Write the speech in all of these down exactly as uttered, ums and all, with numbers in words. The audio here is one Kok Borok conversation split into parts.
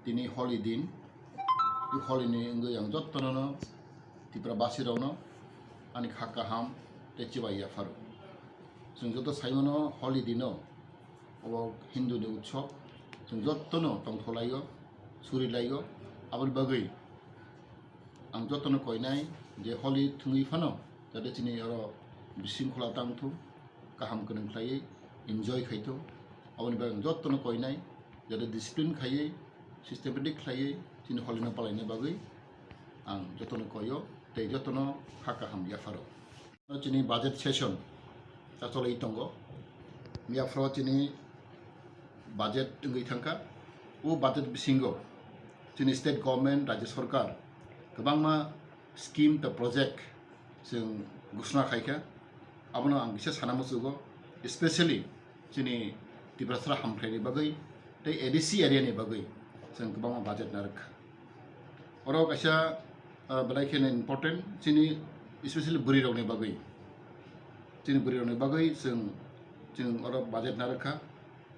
Tini holi din, tei holi ni wngwi ang jottono no Tripura basi rokno ani kha kaham tei chibai yapharo. Chwng joto saimano holi dino obo Hindu ni utsob, chwng jottono tongtholaio, surilaio, aboni bagwi ang jottono koinai je holi thwngwi phano jate chini oro bisingkhola tangthung, kaham kwnwi khlaiwi enjoy khaithung. Aboni bagwi ang jottono koinai jate discipline khaiwi, systematic khlaiwi chini holino palaina bagwi ang jottono koio tei jottono kha kaham yapharo. Chini budget session ta cholwi tongo. Miyaphro chini budget wngwi thangkha. O budget bisingo chini state government, Rajya Sarkar kwbangma scheme tei project chwng ghosna khaikha. Abono ang kisa sana muchugo, especially chini Tiprasara hamkhlaini bagwi tei A D C area ni bagwi chwng kwbangma budget narwkha. Oro kaisa, ah, belai kheno important chini, especially bwrwi rokni bagwi. Chini bwrwi rokni bagwi chwng, chwng oro budget narwkha,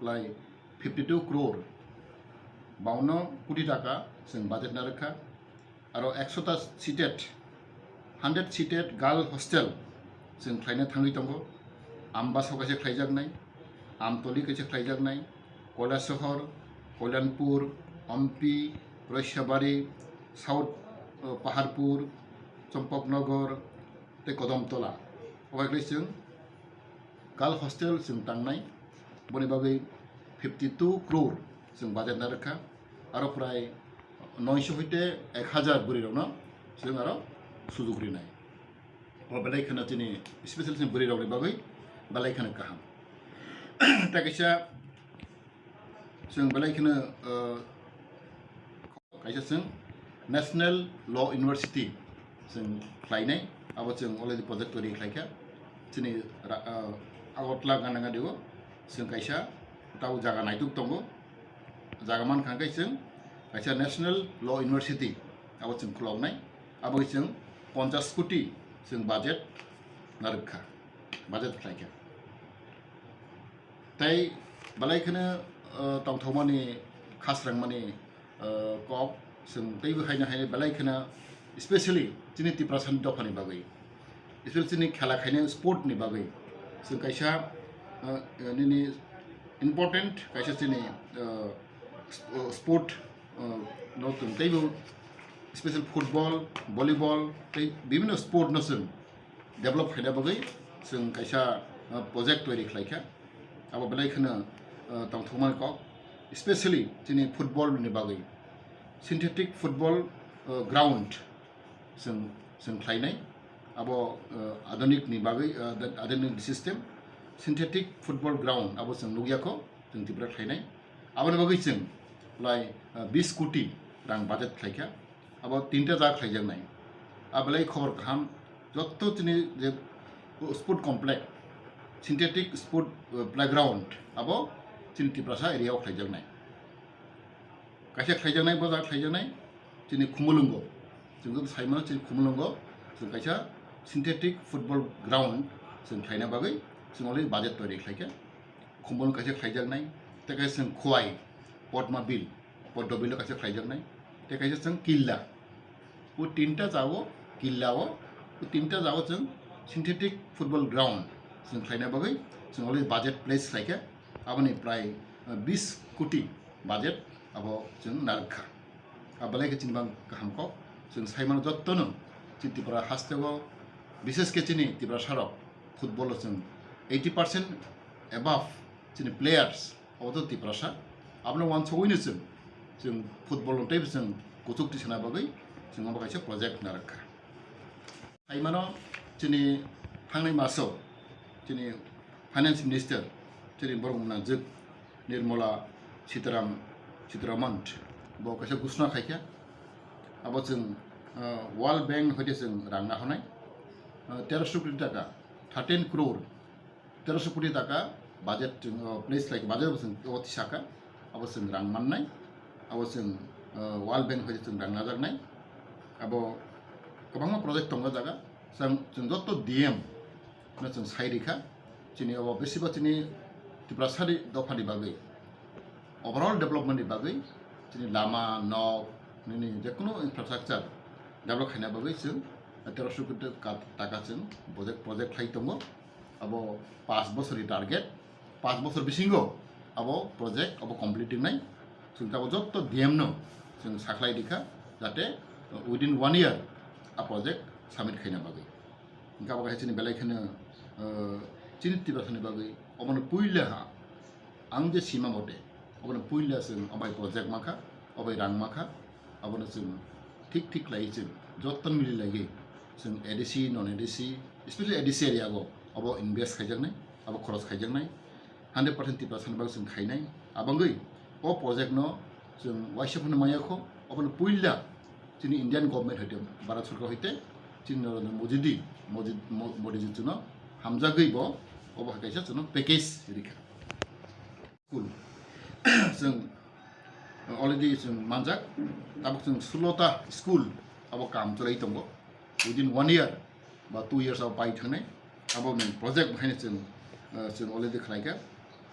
lai fifty two crore, bawanno koti taka chwng budget narwkha. Aro ekshota seated, hundred seated girl hostel chwng khlaina thangwi tongo. Ambasa kaisa khlaijaknai, Amtoli kaisa khlaijaknai, Kailasahar, Kalyanpur, Ompi, Roisabari, South, uh, Paharpur, Champaknagar tei Kodamtola. O hai khe chwng girl hostel chwng tangnai, boni bagwi fifty two crore chwng budget narwkha, aro prai noisho hoite ek hajar bwrwi rokno chwng aro sujuk rinai. O belai kheno chini special chini bwrwi rokni bagwi belai kheno kaham. Tei kaisa chwng belai kheno, uh, kaisa chwng National Law University chwng khlainai, abo chwng already project twi khlaikha. Chini ra-, ah, Agartala gana gana dio chwng kaisa tau jaga naituk tongo. Jaga mankha khe chwng kaisa National Law University abo chwng khuloknai. Abo chwng ponchash koti chwng budget narwkha, budget khlaikha. Tei belai kheno, uh, tongthokmani, khasrangmani, uh, kok chwng teibo haino haino belai kheno, especially chini Tiprasani dophani bagwi, especially chini khela khainai sport ni bagwi chwng kaisa, uh, nini important kaisa chini, uh, sp-, uh, sport, uh, no chwng teibo special football, volleyball tei bibhinno sport no chwng develop khaina bagwi chwng kaisa, uh, project toiri khlaikha. Abo belai kheno, uh, tongthokmani kok, especially chini football ni bagwi synthetic football, uh, ground chwng, chwng khlainai. Abo, uh, adhunik ni bagwi, uh, the adhunik system synthetic football ground abo chwng nukya kho. Chwng Tripura khlainai. Aboni bagwi chwng lai, ah, bis koti rang budget khlaikha. Abo tinta jaga khlaijaknai. A belai khobor kaham, jotto chini je sport complex, synthetic sport, ah, playground, abo chini Tiprasa area o khlaijaknai. Kaisa khlaijaknai, bo jaga khlaijaknai, chini Khumulwngo. Chwng saimano chini Khumulwngo, chwng kaisa synthetic football ground chwng khlaina bagwi chwng already budget toiri khlaikha. Khumulwng kaisa khlaijaknai, tei kaisa chwng Khowai, Padma Bill, Padma Bill o kaisa khlaijaknai, tei kaisa chwng Killa. O tinta jagao, Killa o, o tinta jagao chwng synthetic football ground chwng khlaina bagwi chwng already budget place khlaikha, aboni prai, uh, bis koti budget abo chwng narwkha. A belai khe chini bang kaham kok. Chwng saimano jottono chini Tripura hasteo, bishesh khe chini Tiprasarok football o chwng eighty percent above chini players obo to Tiprasa. Abono uansugwino chwng, chwng football no teibo chwng kuchuk tisana bagwi chwng obo kaisa project narwkha. Saimano chini thangnai maso chini Finance Minister chini borok mwnajwk Nirmala Sitaram, Sitharaman bo kaisa ghosna khaikha. Abo chwng, ah, World Bank hoite chwng rang nahornai, ah, terosho koti taka, thirteen crore, terosho koti taka budget chwng, o, place like budget bo chwng o tisaka, abo chwng rang mannai, abo chwng, o, World Bank hoite chwng rang najaknai, abo kwbangma project tongo jaga, chwng, chwng joto D M no chwng sai rikha, chini obo besiba chini Tiprasani dophani bagwi, overall development ni bagwi, Chini lama, nok, nini jekunu infrastructure develop khaina bagwi chwng teroso koti ka-, taka chwng project, project khlai tongo. Abo paanch bosorni target, paanch bosor bisingo abo project abo complete wngnai. Chwng abo jotto D M no chwng sakhlai rikha, jate within one year a project submit khaina bagwi. Hingke abo kaisa chini belai kheno, uh, chini Tiprasani bagwi obono puila ha, ang je sima mote, obono puila chwng obai project makha, obai rang makha, abono chwng thik thik khlai chwng jotto mili laiwi chwng A D C, non A D C, especially A D C area go obo invest khaijaknai, abo khoros khaijaknai. Hundred percent Tiprasani bagwi chwng khainai. Abangwi o project no chwng waisa phano maya kho, obono puila chini Indian government hoite, Bharat Sarkar hoite chini Narendra Modi di, Modi, Mo-, Modi ji chwngno hamjagwi bo obo hai kaisa chwngno package rikha. School chwng already chwng manjak, tabuk chwng sullo ta school abo kam chwlai tongo. Within one year ba two years abo pai thangnai. Abo ni project haino chwng, uh, chwng already khlaikha.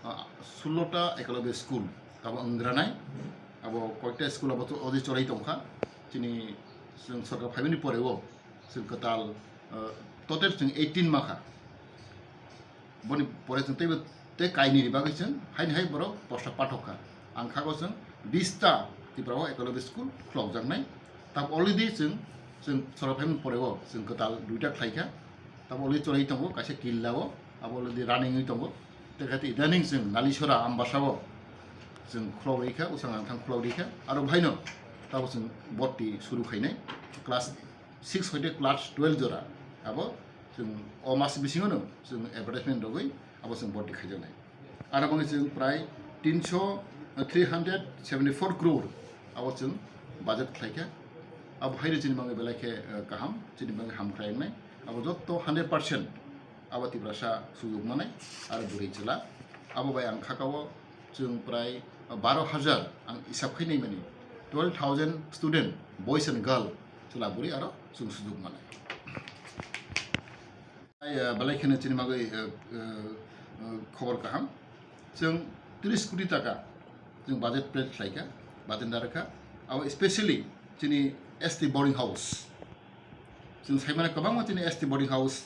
Uh, sullo ta Eklavya school abo wngranai. Abo koita school abo to already chwlai tongkha. Chini chwng sorkar phaimani pore o chwng kwtal, uh, total chwng eighteen makha. Boni pore chwng teibo tei kainwi ni bagwi chwng haini hai borok posta pathok kha. Ang khago chwng bish ta Tripura o Eklavya school khulokjaknai. Tab already chwng, chwng sorkar phaimani pore o chwng kwtal duita khlaikha. Tab already chwlai tongo kaisa killa o, abo already running wi tongo. Tei khe idaning chwng Nalisora Ambasa o chwng khulok rikha, usang nangthang khulok rikha. Aro bhaino tabo chwng bhorti suru khainai class six hoite class twelve jora abo chwng o mas bisingono chwng advertisement rogwi abo chwng bhorti khaijaknai. Aro bangwi chwng prai tinso, three hundred seventy four crore abo chwng budget khlaikha. Abo haino chini bagwi belai khe, eh, kaham, chini bagwi hamkrai wngnai. Abo jotto hundred percent abo Tiprasa sujok manai aro bwrwi chwla. Abo bai ang khakao chwng prai baro hajar ang isap khai naimani, twelve thousand student, boys and girl, chwla bwrwi aro chwng sujok manai. Ai, ah, belai kheno chini bagwi, ah, ah, ah, khobor kaham. Chwng tris koti taka chwng budget place khlaikha, budget narwkha. Abo specially chini S T boarding house. Chwng saimano kwbangma chini S T boarding house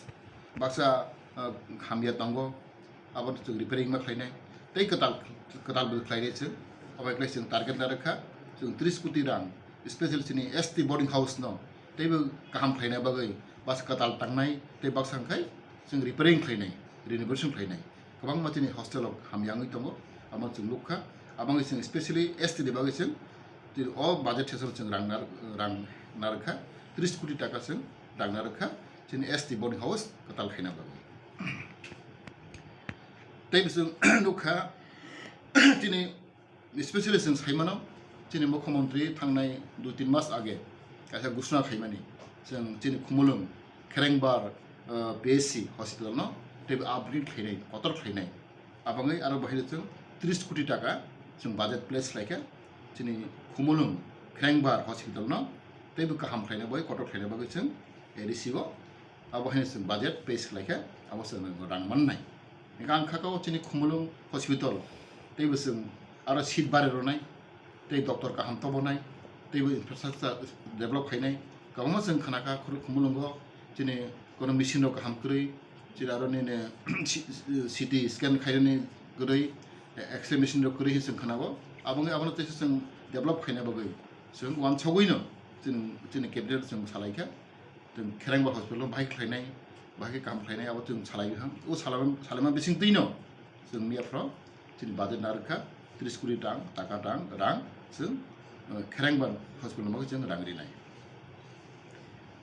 baksa, ah, hamya tongo, abo chwng repairing ma khlainai, tei kwtal, kwtal bo khlainai chwng. Abo khlai chwng target narwkha, chwng tris koti rang, special chini S T boarding house no teibo kaham khlaina bagwi baksa kwtal tangnai, tei baksa hwnkhe chwng repairing khlainai, renovation khlainai. Kwbangma chini hostel rok hamya wngwi tongo, amo chwng nukha. Aboni chwng specially S T ni bagwi chwng tini o budget session chwng rang nar-, rang narwkha, tris koti taka chwng rang narwkha, chini S T boarding house kwtal khaina bagwi. Tei bo chwng nukha, chini specially chwng saimano, chini mukhyamantri thangnai dui tin mas age kaisa ghosona khaimani, chwng chini Khumulwng Kherengbar, uh, P H C hospital no teibo upgrade khlainai, kotor khlainai. Abangwi aro bahai chwng tris koti taka chwng budget place khlaikha, chini Khumulwng Kherengbar hospital no teibo kaham khlaina bagwi, kotor khlaina bagwi chwng A D C o abo haino chwng budget pass khlaikha, abo chwng rang mannai. Hingkhe ang khakao chini Khumulwng hospital teibo chwng aro seat bari rwnai, tei doctor kaham tobonai, teibo infrastructure develop khainai. Kwbangma chwng khnakha khuru-, Khumulwngo chini kono machine rok kaham kwrwi, chini aro nini C-, C T scan khainani kwrwi, X-ray machine rok kwrwi hinwi chwng khnao. Aboni, abono teisa chwng develop khaina bagwi chwng uansugwino chwng chini cabinet chwng salaikha. Chwng Kherengbar hospital no bahai khlainai, bahai khe kaham khlainai, abo chwng salai bwkhang. O salai-, salaima bising twino chwng miya phro chini budget narwkha tris koti rang, taka rang, rang chwng, uh, Kherengbar hospital no chwng rang rinai.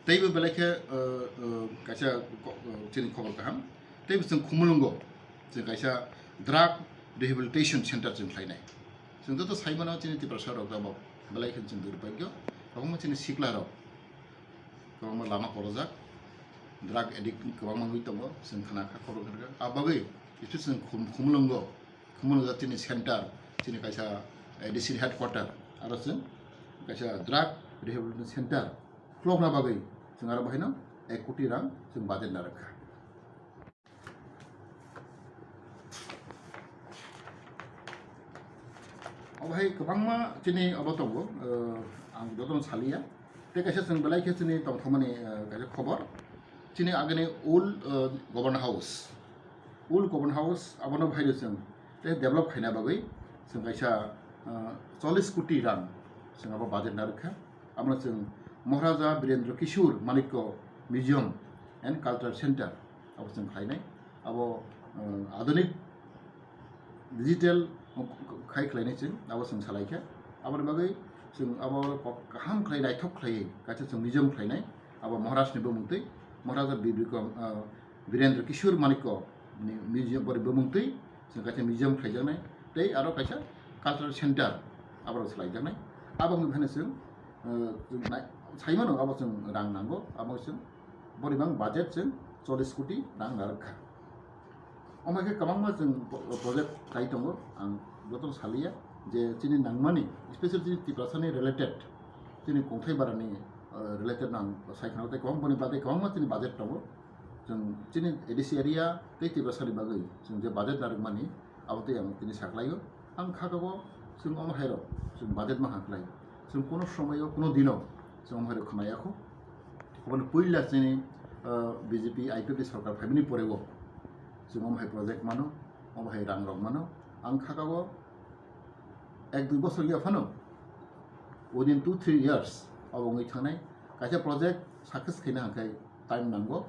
Teibo belai khe, uh, uh, kaisa ko-, uh, chini khobor kaham. Teibo chwng Khumulwngo chwng kaisa drug rehabilitation center chwng khlainai. Chwng joto saimano chini Tiprasa rok tabok belai khe chwng durbhagyo. Kwbangma chini sikla rok kwbangma lama kolojak, drug addict kwbangma wngwi tongo, chwng khna kha khobor kha kha. Abo bagwi kisu chwng Khum-, Khumulwngo, Khumulwngo chini center, chini kaisa A D C headquarter, aro chwng kaisa drug rehabilitation center khulokna bagwi chwng aro bahaino ek koti rang chwng budget narwkha. Obo hai kwbangma chini obo tongo, uh, ang jotono saliya. Tei kaisa chwng belai khe chini tongthokmani, uh, kaisa khobor. Chini agini old, uh, governor house. Old governor house abono bhaino chwng tei develop khaina bagwi chwng kaisa, uh, chollish koti rang chwng abo budget narwkha. Abono chwng Maharaja Birendra Kishore Manikya Museum and Cultural Center abo chwng khlainai. Abo, uh, adhunik digital khai khlainai chwng, abo chwng salaikha. Aboni bagwi chwng abo kok kaham khlai, naithok khlaiwi kaisa chwng museum khlainai. Abo Maharaj ni bumungtwi, Maharaja Bir Bikram, ah, Birendra Kishore Manikya ni museum, boni bumungtwi chwng kaisa museum khlaijaknai. Tei aro kaisa cultural center abo rok salaijaknai. Abo wngkha chwng, ah, chwng nai-, saimano abo chwng rang nango, abo chwng boni bang budget chwng chollish koti rang narwkha. Omo khe kwbangma chwng po-, project khai tongo, ang jotono saliya je chini nangmani, especially chini Tiprasani related, chini Kongthai Barani, uh, related no ang sai khna tei kwbang boni bagwi kwbangma chini budget tongo. Chwng chini A D C area tei Tiprasani bagwi chwng je budget narwkmani, abo tei ang tini saklaio. Ang kha kabo chwng omo hairok chwng budget ma kha khlai. Chwng kuno somoio, kuno dino chwng omo hairok khwnaya kho. Oboni puila chini, uh, B J P I P F T sorkar phaimani poreo chwng omo hai project mano, omo hai rang rok mano. Ang kha kabo ek dui bosor ya phano, within two three years obo wngwi thangnai. Kaisa project success khaina hwnkhe time nango,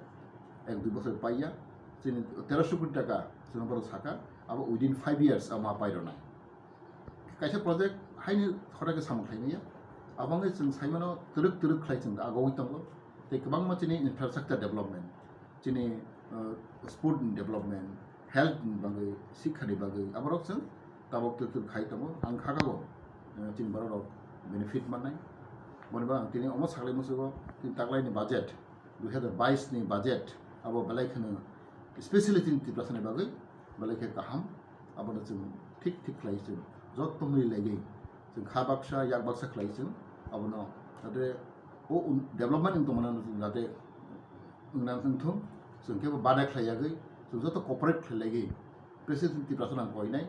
ek dui bosor paiya. Chini teroso koti taka chwng borok saka, abo within five years omo pairwnai. Kaisa project haini khorokhe samung khlaimaya. Abo wngwi chwng saimano twrwk twrwk khlai chwng agogwi tongo. Tei kwbangma chini infrastructure development, chini, uh, sport ni development, health ni bagwi, sikha ni bagwi, aborok chwng tabok twrwk twrwk khai tongo. Ang kha kabo, uh, chini borok rok benefit mannai. Boni bagwi ang tini omo saklai musugo, chini taklaini budget, dui hazar bais ni budget, abo belai kheno specially chini Tiprasani bagwi belai khe kaham. Abono chwng thik thik khlai chwng joto mili laiwi chwng kha baksa yak baksa khlai chwng abono, jate o un-, development wng tongmani jate wngna wngthung, chwng khe bo bada khlai yagwi chwng joto cooperate khlai laiwi President Tiprasa nang koinai.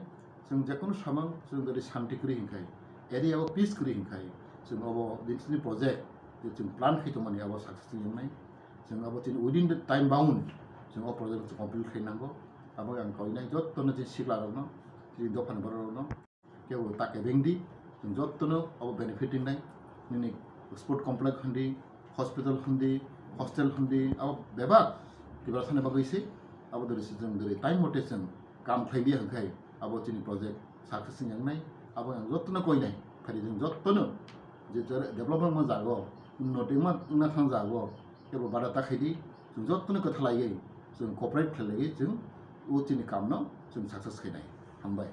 Chwng jekunu samung chwng jodi shanti kwrwi hinkhai, area o peace kwrwi hinkhai, chwng obo bini project je chwng plan khai tongmani abo success wngnai. Chwng abo chini within the time bound chwng o project chwng complete khai nango. Abo ang koinai jotono chini sikla rokno, chini dophani borok rokno kebo ta kebeng di, chwng jotono abo benefit wngnai. Nini sport complex hwndi, hospital hwndi, hostel hwndi, abo bebak Tiprasani bagwi se. Abo dori se chwng dori time mote chwng kam khlai liya hwnkhe abo chini project success wngnai. Abo ang jotono koinai, phari chwng jotono je development ma jago, unnoti ma wngna thang jago, kebo bada ta khaidi, chwng jotono kwthalaiwi chwng cooperate khlailaiwi chwng o chini kamno chwng success khainai. Hambai.